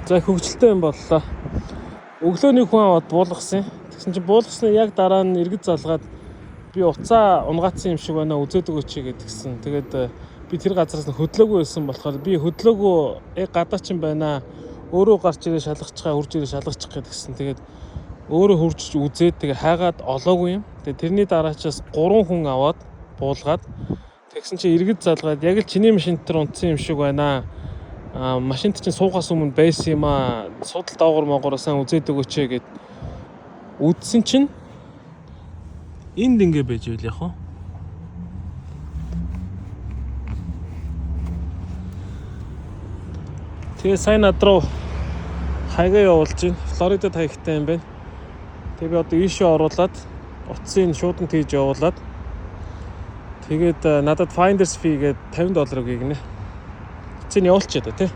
За, хөгжилтэй юм боллоо. Өглөө нэг хүн аваад буулгасан. Тэгсэн чинь буулгасны яг дараа нь эргэж залгаад би утсаа унагаацсан юм шиг байна, үзээд өгөөч гэдгсэн. Тэгээд би тэр газараас нь хөдлөөгүй байсан болохоор би хөдлөөгөө яг гадаа чинь байна. Өөрөө гарч ирээ шалгачихаа, хурж ирээ шалгачих гэдгсэн. Тэгээд өөрөө хурж үзээд, тэгээ хайгаад олоогүй юм. Тэгээд тэрний дараачаас гурван хүн аваад буулгаад, тэгсэн чинь эргэж залгаад яг л чиний машин дээр унтсан юм шиг байна. А машинд чинь суухаас өмнө байсан юм аа. Суудал доогуур моогоороо сайн үзээд өгөөч гэд үзсэн чинь энд ингэ байж байл яг хөө. Тэгээ сайн над руу хаягаа явуулж байна. Флоридад хаягтай юм байна. Тэгээ би одоо ийшээ оруулаад утсыг шуудан тийж явуулаад, тэгээд надад finder's fee гээд 50 доллар өгье гинэ. Утсыг явуулчихъя да, тий.